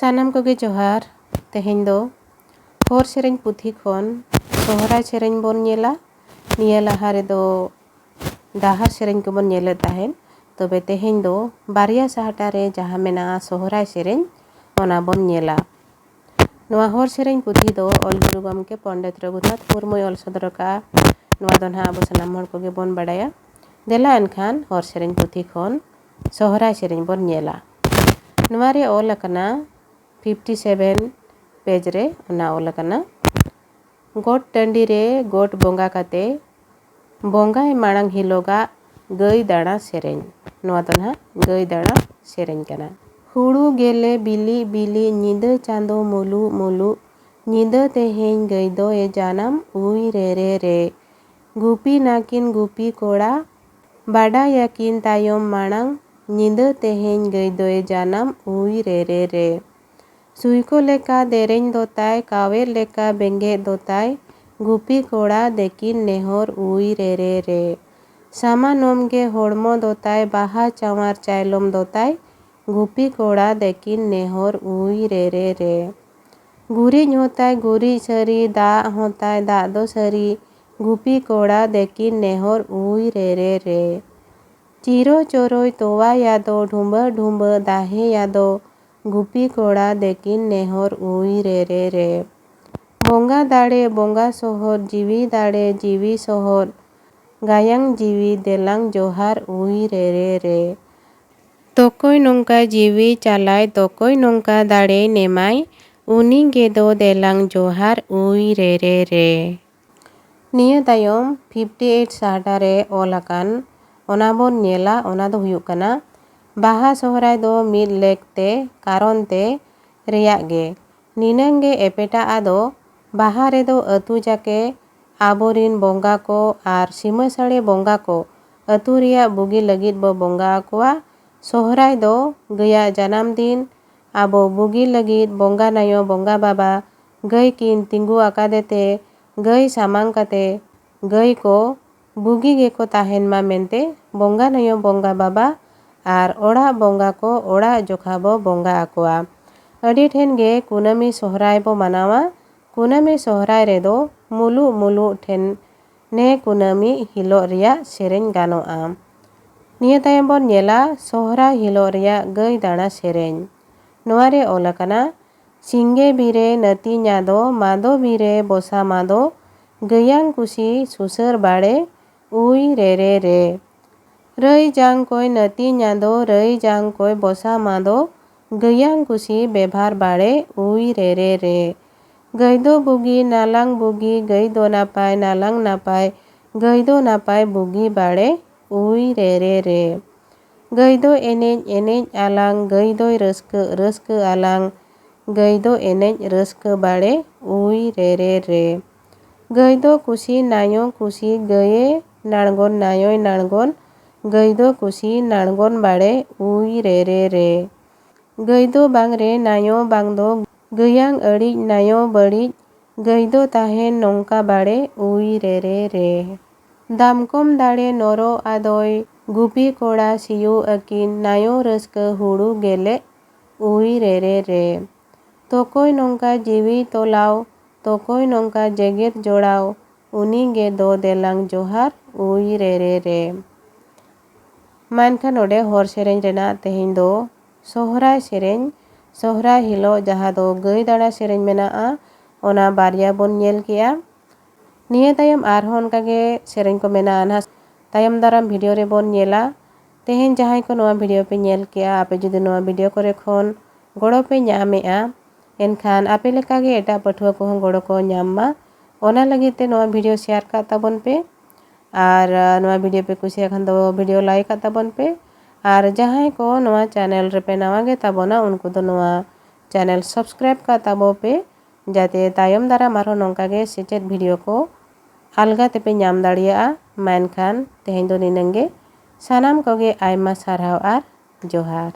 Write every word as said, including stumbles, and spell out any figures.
ᱥᱟᱱᱟᱢ ᱠᱚᱜᱮ ᱡᱚᱦᱟᱨ᱾ ᱛᱮᱦᱮᱧ ᱫᱚ ᱦᱚᱨ ᱥᱮᱨᱮᱧ ᱯᱩᱛᱷᱤ ᱠᱷᱚᱱ ᱥᱚᱦᱨᱟᱭ ᱥᱮᱨᱮᱧ ᱵᱚᱱ ᱧᱮᱞᱟ᱾ ᱱᱤᱭᱟᱹ ᱞᱟᱦᱟ ᱨᱮᱫᱚ ᱰᱟᱦᱟᱨ ᱥᱮᱨᱮᱧ ᱠᱚᱵᱚᱱ ᱧᱮᱞᱮᱫ ᱛᱟᱦᱮᱸᱫ, ᱛᱚᱵᱮ ᱛᱮᱦᱮᱧ ᱫᱚ ᱵᱟᱨᱭᱟ ᱥᱟᱦᱴᱟ ᱨᱮ ᱡᱟᱦᱟᱸ ᱢᱮᱱᱟᱜᱼᱟ ᱥᱚᱦᱨᱟᱭ ᱥᱮᱨᱮᱧ, ᱚᱱᱟ ᱵᱚᱱ ᱧᱮᱞᱟ᱾ ᱱᱚᱣᱟ ᱦᱚᱨ ᱥᱮᱨᱮᱧ ᱯᱩᱛᱷᱤ ᱫᱚ ᱚᱞ ᱜᱩᱨᱩ ᱜᱚᱢᱠᱮ ᱯᱚᱱᱰᱤᱛ ᱨᱚᱜᱷᱩᱱᱟᱛᱷ ᱢᱩᱨᱢᱩᱭ ᱚᱞ ᱥᱚᱫᱚᱨ ᱟᱠᱟᱫᱼᱟ᱾ ᱱᱚᱣᱟ ᱫᱚ ᱱᱟᱦᱟᱜ ᱟᱵᱚ ᱥᱟᱱᱟᱢ ᱦᱚᱲ ᱠᱚᱜᱮ ᱵᱚᱱ ᱵᱟᱲᱟᱭᱟ᱾ ᱫᱮᱞᱟ ᱮᱱᱠᱷᱟᱱ ᱦᱚᱨ ᱥᱮᱨᱮᱧ ᱯᱩᱛᱷᱤ ᱠᱷᱚᱱ ᱥᱚᱦᱨᱟᱭ ᱥᱮᱨᱮᱧ ᱵᱚᱱ ᱧᱮᱞᱟ᱾ ᱱᱚᱣᱟ ᱨᱮ ᱚᱞ ᱟᱠᱟᱱᱟ ᱯᱷᱤᱯᱴᱤ ᱥᱮᱵᱷᱮᱱ ᱯᱮᱡᱽ ᱨᱮ ᱚᱱᱟ ᱚᱞ ᱟᱠᱟᱱᱟ᱾ ᱜᱚᱴ ᱴᱟᱺᱰᱤ ᱨᱮ ᱜᱚᱴ ᱵᱚᱸᱜᱟ ᱠᱟᱛᱮ, ᱵᱚᱸᱜᱟᱭ ᱢᱟᱲᱟᱝ ᱦᱤᱞᱳᱜᱟᱜ ᱜᱟᱹᱭ ᱫᱟᱬᱟ ᱥᱮᱨᱮᱧ᱾ ᱱᱚᱣᱟ ᱫᱚ ᱱᱟᱦᱟᱜ ᱜᱟᱹᱭ ᱫᱟᱬᱟ ᱥᱮᱨᱮᱧ ᱠᱟᱱᱟ᱾ ᱦᱩᱲᱩ ᱜᱮᱞᱮ ᱵᱤᱞᱤ ᱵᱤᱞᱤ, ᱧᱤᱫᱟᱹ ᱪᱟᱸᱫᱚ ᱢᱩᱞᱩᱜ ᱢᱩᱞᱩᱜ, ᱧᱤᱫᱟᱹ ᱛᱮᱦᱮᱧ ᱜᱟᱹᱭ ᱫᱚᱭ ᱡᱟᱱᱟᱢ, ᱩᱭ ᱨᱮ ᱨᱮ ᱨᱮ᱾ ᱜᱩᱯᱤ ᱱᱟᱹᱠᱤᱱ ᱜᱩᱯᱤ ᱠᱚᱲᱟ, ᱵᱟᱰᱟᱭᱟᱠᱤᱱ ᱛᱟᱭᱚᱢ ᱢᱟᱲᱟᱝ, ᱧᱤᱫᱟᱹ ᱛᱮᱦᱮᱧ ᱜᱟᱹᱭ ᱫᱚᱭ ᱡᱟᱱᱟᱢ, ᱩᱭ ᱨᱮ ᱨᱮ ᱨᱮ᱾ ᱥᱩᱭᱠᱚ ᱞᱮᱠᱟ ᱫᱮᱨᱮᱧ ᱫᱚᱛᱟᱭ, ᱠᱟᱣᱮᱨ ᱞᱮᱠᱟ ᱵᱮᱸᱜᱮᱫ ᱫᱚᱛᱟᱭ, ᱜᱩᱯᱤ ᱠᱚᱲᱟ ᱫᱮᱠᱤᱱ ᱱᱮᱦᱚᱨ, ᱩᱭ ᱨᱮ ᱨᱮ ᱨᱮ᱾ ᱥᱟᱢᱟᱱᱚᱢ ᱜᱮ ᱦᱚᱲᱢᱚ ᱫᱚᱛᱟᱭ, ᱵᱟᱦᱟ ᱪᱟᱶᱟᱨ ᱪᱟᱭᱞᱚᱢ ᱫᱚᱛᱟᱭ, ᱜᱩᱯᱤ ᱠᱚᱲᱟ ᱫᱮᱠᱤᱱ ᱱᱮᱦᱚᱨ, ᱩᱭ ᱨᱮ ᱨᱮ ᱨᱮ᱾ ᱜᱩᱨᱤᱡ ᱦᱚᱸᱛᱟᱭ ᱜᱩᱨᱤᱡ ᱥᱟᱹᱨᱤ, ᱫᱟᱜ ᱦᱚᱸᱛᱟᱭ ᱫᱟᱜ ᱫᱚ ᱥᱟᱹᱨᱤ, ᱜᱩᱯᱤ ᱠᱚᱲᱟ ᱫᱮᱠᱤᱱ ᱱᱮᱦᱚᱨ, ᱩᱭ ᱨᱮ ᱨᱮ ᱨᱮ᱾ ᱪᱤᱨᱚ ᱪᱚᱨᱚᱭ ᱛᱚᱣᱟ ᱭᱟᱫᱚ, ᱰᱷᱩᱸᱵᱟᱹ ᱰᱷᱩᱸᱵᱟᱹ ᱫᱟᱦᱮ ᱭᱟᱫᱚ, ᱜᱩᱯᱤ ᱠᱚᱲᱟ ᱫᱮᱠᱤᱱ ᱱᱮᱦᱚᱨ, ᱩᱭ ᱨᱮ ᱨᱮ ᱨᱮ᱾ ᱵᱚᱸᱜᱟ ᱫᱟᱲᱮ ᱵᱚᱸᱜᱟ ᱥᱚᱦᱚᱫ, ᱡᱤᱣᱤ ᱫᱟᱲᱮ ᱡᱤᱣᱤ ᱥᱚᱦᱚᱫ, ᱜᱟᱭᱟᱝ ᱡᱤᱣᱤ ᱫᱮᱞᱟᱝ ᱡᱚᱦᱟᱨ, ᱩᱭ ᱨᱮ ᱨᱮ ᱨᱮ᱾ ᱛᱚᱠᱚᱭ ᱱᱚᱝᱠᱟ ᱡᱤᱣᱤ ᱪᱟᱞᱟᱭ, ᱛᱚᱠᱚᱭ ᱱᱚᱝᱠᱟ ᱫᱟᱲᱮᱭ ᱱᱮᱢᱟᱭ, ᱩᱱᱤ ᱜᱮᱫᱚ ᱫᱮᱞᱟᱝ ᱡᱚᱦᱟᱨ, ᱩᱭ ᱨᱮ ᱨᱮ ᱨᱮ᱾ ᱱᱤᱭᱟᱹ ᱛᱟᱭᱚᱢ ᱯᱷᱤᱯᱴᱤ ᱮᱭᱤᱴ ᱥᱟᱦᱴᱟ ᱨᱮ ᱚᱞ ᱟᱠᱟᱱ, ᱚᱱᱟ ᱵᱚᱱ ᱧᱮᱞᱟ᱾ ᱚᱱᱟ ᱫᱚ ᱦᱩᱭᱩᱜ ᱠᱟᱱᱟ, ᱵᱟᱦᱟ ᱥᱚᱦᱨᱟᱭ ᱫᱚ ᱢᱤᱫ ᱞᱮᱠ ᱛᱮ ᱠᱟᱨᱚᱱ ᱛᱮ ᱨᱮᱭᱟᱜ ᱜᱮ᱾ ᱱᱤᱱᱟᱹᱝ ᱜᱮ ᱮᱯᱮᱴᱟᱜ ᱟᱫᱚ, ᱵᱟᱦᱟ ᱨᱮᱫᱚ ᱟᱹᱛᱩ ᱡᱟᱠᱮ ᱟᱵᱚᱨᱤᱱ ᱵᱚᱸᱜᱟ ᱠᱚ ᱟᱨ ᱥᱤᱢᱟᱹ ᱥᱟᱹᱲᱮ ᱵᱚᱸᱜᱟ ᱠᱚ ᱟᱹᱛᱩ ᱨᱮᱭᱟᱜ ᱵᱩᱜᱤ ᱞᱟᱹᱜᱤᱫ ᱵᱚ ᱵᱚᱸᱜᱟ ᱟᱠᱚᱣᱟ᱾ ᱥᱚᱦᱨᱟᱭ ᱫᱚ ᱜᱟᱹᱭᱟᱜ ᱡᱟᱱᱟᱢ ᱫᱤᱱ, ᱟᱵᱚ ᱵᱩᱜᱤ ᱞᱟᱹᱜᱤᱫ ᱵᱚᱸᱜᱟ ᱱᱟᱭᱚ ᱵᱚᱸᱜᱟ ᱵᱟᱵᱟ ᱜᱟᱹᱭ ᱠᱤᱱ ᱛᱤᱸᱜᱩ ᱟᱠᱟᱫᱮ ᱛᱮ ᱜᱟᱹᱭ ᱥᱟᱢᱟᱝ ᱠᱟᱛᱮ ᱜᱟᱹᱭ ᱠᱚ ᱵᱩᱜᱤ ᱜᱮᱠᱚ ᱛᱟᱦᱮᱱ ᱢᱟ ᱢᱮᱱᱛᱮ ᱵᱚᱸᱜᱟ ᱱᱟᱭᱚ ᱵᱚᱸᱜᱟ ᱵᱟᱵᱟ ᱟᱨ ᱚᱲᱟᱜ ᱵᱚᱸᱜᱟ ᱠᱚ ᱚᱲᱟᱜ ᱡᱚᱠᱷᱟ ᱵᱚ ᱵᱚᱸᱜᱟ ᱟᱠᱚᱣᱟ᱾ ᱟᱹᱰᱤ ᱴᱷᱮᱱ ᱜᱮ ᱠᱩᱱᱟᱹᱢᱤ ᱥᱚᱦᱨᱟᱭ ᱵᱚ ᱢᱟᱱᱟᱣᱟ᱾ ᱠᱩᱱᱟᱹᱢᱤ ᱥᱚᱦᱨᱟᱭ ᱨᱮᱫᱚ ᱢᱩᱞᱩᱜ ᱢᱩᱞᱩᱜ ᱴᱷᱮᱱ ᱱᱮ ᱠᱩᱱᱟᱹᱢᱤ ᱦᱤᱞᱳᱜ ᱨᱮᱭᱟᱜ ᱥᱮᱨᱮᱧ ᱜᱟᱱᱚᱜᱼᱟ᱾ ᱱᱤᱭᱟᱹ ᱛᱟᱭᱚᱢ ᱵᱚᱱ ᱧᱮᱞᱟ ᱥᱚᱦᱨᱟᱭ ᱦᱤᱞᱳᱜ ᱨᱮᱭᱟᱜ ᱜᱟᱹᱭ ᱫᱟᱬᱟ ᱥᱮᱨᱮᱧ᱾ ᱱᱚᱣᱟ ᱨᱮ ᱚᱞ ᱟᱠᱟᱱᱟ, ᱥᱤᱸᱜᱮ ᱵᱤᱨᱮ ᱱᱟᱹᱛᱤ ᱧᱟᱫᱚ, ᱢᱟᱫᱚ ᱵᱤᱨᱮ ᱵᱚᱥᱟ ᱢᱟᱫᱚ, ᱜᱟᱹᱭᱟᱝ ᱠᱩᱥᱤ ᱥᱩᱥᱟᱹᱨ ᱵᱟᱲᱮ, ᱩᱭ ᱨᱮᱨᱮ ᱨᱮ᱾ ᱨᱟᱹᱭ ᱡᱟᱝ ᱠᱚᱭ ᱱᱟᱹᱛᱤ ᱧᱟᱫᱚ, ᱨᱟᱹᱭ ᱡᱟᱝ ᱠᱚᱭ ᱵᱚᱥᱟ ᱢᱟᱫᱚ, ᱜᱟᱹᱭᱟᱝ ᱠᱩᱥᱤ ᱵᱮᱵᱷᱟᱨ ᱵᱟᱲᱮ, ᱩᱭ ᱨᱮᱨᱮ ᱨᱮ᱾ ᱜᱟᱹᱭ ᱫᱚ ᱵᱩᱜᱤ ᱱᱟᱞᱟᱝ ᱵᱩᱜᱤ, ᱜᱟᱹᱭ ᱫᱚ ᱱᱟᱯᱟᱭ ᱱᱟᱞᱟᱝ ᱱᱟᱯᱟᱭ, ᱜᱟᱹᱭ ᱫᱚ ᱱᱟᱯᱟᱭ ᱵᱩᱜᱤ ᱵᱟᱲᱮ, ᱩᱭ ᱨᱮᱨᱮ ᱨᱮ᱾ ᱜᱟᱹᱭ ᱫᱚ ᱮᱱᱮᱡ ᱮᱱᱮᱡ ᱟᱞᱟᱝ, ᱜᱟᱹᱭ ᱫᱚᱭ ᱨᱟᱹᱥᱠᱟᱹ ᱨᱟᱹᱥᱠᱟᱹ ᱟᱞᱟᱝ, ᱜᱟᱹᱭ ᱫᱚ ᱮᱱᱮᱡ ᱨᱟᱹᱥᱠᱟᱹ ᱵᱟᱲᱮ, ᱩᱭ ᱨᱮᱨᱮ ᱨᱮ᱾ ᱜᱟᱹᱭ ᱫᱚ ᱠᱩᱥᱤ ᱱᱟᱭᱚ ᱠᱩᱥᱤ, ᱜᱟᱹᱭᱮ ᱱᱟᱬᱜᱚᱱ ᱱᱟᱭᱚᱭ ᱱᱟᱬᱜᱚᱱ, ᱜᱟᱹᱭ ᱫᱚ ᱠᱩᱥᱤ ᱱᱟᱬᱜᱚᱱ ᱵᱟᱲᱮ, ᱩᱭ ᱨᱮᱨᱮ ᱨᱮ᱾ ᱜᱟᱹᱭ ᱫᱚ ᱵᱟᱝ ᱨᱮ ᱱᱟᱭᱚ ᱵᱟᱝ ᱫᱚ, ᱜᱟᱹᱭᱟᱝ ᱟᱹᱲᱤᱡ ᱱᱟᱭᱚ ᱵᱟᱹᱲᱤᱡ, ᱜᱟᱹᱭ ᱫᱚ ᱛᱟᱦᱮᱱ ᱱᱚᱝᱠᱟ ᱵᱟᱲᱮ, ᱩᱭ ᱨᱮᱨᱮ ᱨᱮ᱾ ᱫᱟᱢᱠᱚᱢ ᱫᱟᱲᱮ ᱱᱚᱨᱚ ᱟᱫᱚᱭ, ᱜᱩᱯᱤ ᱠᱚᱲᱟ ᱥᱤᱭᱳ ᱟᱹᱠᱤᱱ, ᱱᱟᱭᱚ ᱨᱟᱹᱥᱠᱟᱹ ᱦᱩᱲᱩ ᱜᱮᱞᱮᱜ, ᱩᱭ ᱨᱮᱨᱮ ᱨᱮ᱾ ᱛᱚᱠᱚᱭ ᱱᱚᱝᱠᱟ ᱡᱤᱣᱤ ᱛᱚᱞᱟᱣ, ᱛᱚᱠᱚᱭ ᱱᱚᱝᱠᱟ ᱡᱮᱜᱮᱛ ᱡᱚᱲᱟᱣ, ᱩᱱᱤ ᱜᱮ ᱫᱚ ᱫᱮᱞᱟᱝ ᱡᱚᱦᱟᱨ, ᱩᱭ ᱨᱮᱨᱮ ᱨᱮ᱾ ᱢᱟ ᱮᱱᱠᱷᱟᱱ ᱱᱚᱰᱮ ᱦᱚᱲ ᱥᱮᱨᱮᱧ ᱨᱮᱱᱟᱜ ᱛᱮᱦᱮᱧ ᱫᱚ ᱥᱚᱦᱨᱟᱭ ᱥᱮᱨᱮᱧ, ᱥᱚᱦᱨᱟᱭ ᱦᱤᱞᱳᱜ ᱡᱟᱦᱟᱸ ᱫᱚ ᱜᱟᱹᱭ ᱫᱟᱬᱟ ᱥᱮᱨᱮᱧ ᱢᱮᱱᱟᱜᱼᱟ, ᱚᱱᱟ ᱵᱟᱨᱭᱟ ᱵᱚᱱ ᱧᱮᱞ ᱠᱮᱜᱼᱟ᱾ ᱱᱤᱭᱟᱹ ᱛᱟᱭᱚᱢ ᱟᱨᱦᱚᱸ ᱚᱱᱠᱟ ᱜᱮ ᱥᱮᱨᱮᱧ ᱠᱚ ᱢᱮᱱᱟᱜᱼᱟ ᱱᱟᱦᱟᱜ, ᱛᱟᱭᱚᱢ ᱫᱟᱨᱟᱢ ᱵᱷᱤᱰᱤᱭᱳ ᱨᱮᱵᱚᱱ ᱧᱮᱞᱟ᱾ ᱛᱮᱦᱮᱧ ᱡᱟᱦᱟᱸᱭ ᱠᱚ ᱱᱚᱣᱟ ᱵᱷᱤᱰᱤᱭᱳ ᱯᱮ ᱧᱮᱞ ᱠᱮᱜᱼᱟ, ᱟᱯᱮ ᱡᱩᱫᱤ ᱱᱚᱣᱟ ᱵᱷᱤᱰᱤᱭᱳ ᱠᱚᱨᱮ ᱠᱷᱚᱱ ᱜᱚᱲᱚ ᱯᱮ ᱧᱟᱢᱮᱜᱼᱟ, ᱮᱱᱠᱷᱟᱱ ᱟᱯᱮ ᱞᱮᱠᱟᱜᱮ ᱮᱴᱟᱜ ᱯᱟᱹᱴᱷᱩᱣᱟᱹ ᱠᱚᱦᱚᱸ ᱜᱚᱲᱚ ᱠᱚ ᱧᱟᱢ ᱢᱟ, ᱚᱱᱟ ᱞᱟᱹᱜᱤᱫ ᱛᱮ ᱱᱚᱣᱟ ᱵᱷᱤᱰᱤᱭᱳ ᱥᱮᱭᱟᱨ ᱠᱟᱜ ᱛᱟᱵᱚᱱ ᱯᱮ᱾ ᱟᱨ ᱱᱚᱣᱟ ᱵᱷᱤᱰᱤᱭᱳ ᱯᱮ ᱠᱩᱥᱤᱭᱟᱜ ᱠᱷᱟᱱ ᱫᱚ ᱵᱷᱤᱰᱤᱭᱳ ᱞᱟᱭᱤᱠ ᱠᱟᱜ ᱛᱟᱵᱚᱱ ᱯᱮ᱾ ᱟᱨ ᱡᱟᱦᱟᱸᱭ ᱠᱚ ᱱᱚᱣᱟ ᱪᱮᱱᱮᱞ ᱨᱮᱯᱮ ᱱᱟᱣᱟ ᱜᱮ ᱛᱟᱵᱚᱱᱟ, ᱩᱱᱠᱩ ᱫᱚ ᱱᱚᱣᱟ ᱪᱮᱱᱮᱞ ᱥᱟᱵᱥᱠᱨᱟᱭᱤᱵ ᱠᱟᱜ ᱛᱟᱵᱚ ᱯᱮ, ᱡᱟᱛᱮ ᱛᱟᱭᱚᱢ ᱫᱟᱨᱟᱢ ᱟᱨᱦᱚᱸ ᱱᱚᱝᱠᱟ ᱜᱮ ᱥᱮᱪᱮᱫ ᱵᱷᱤᱰᱤᱭᱳ ᱠᱚ ᱟᱞᱜᱟ ᱛᱮᱯᱮ ᱧᱟᱢ ᱫᱟᱲᱮᱭᱟᱜᱼᱟ᱾ ᱢᱟ ᱮᱱᱠᱷᱟᱱ ᱛᱮᱦᱮᱧ ᱫᱚ ᱱᱤᱱᱟᱹᱝ ᱜᱮ᱾ ᱥᱟᱱᱟᱢ ᱠᱚᱜᱮ ᱟᱭᱢᱟ ᱥᱟᱨᱦᱟᱣ ᱟᱨ ᱡᱚᱦᱟᱨ᱾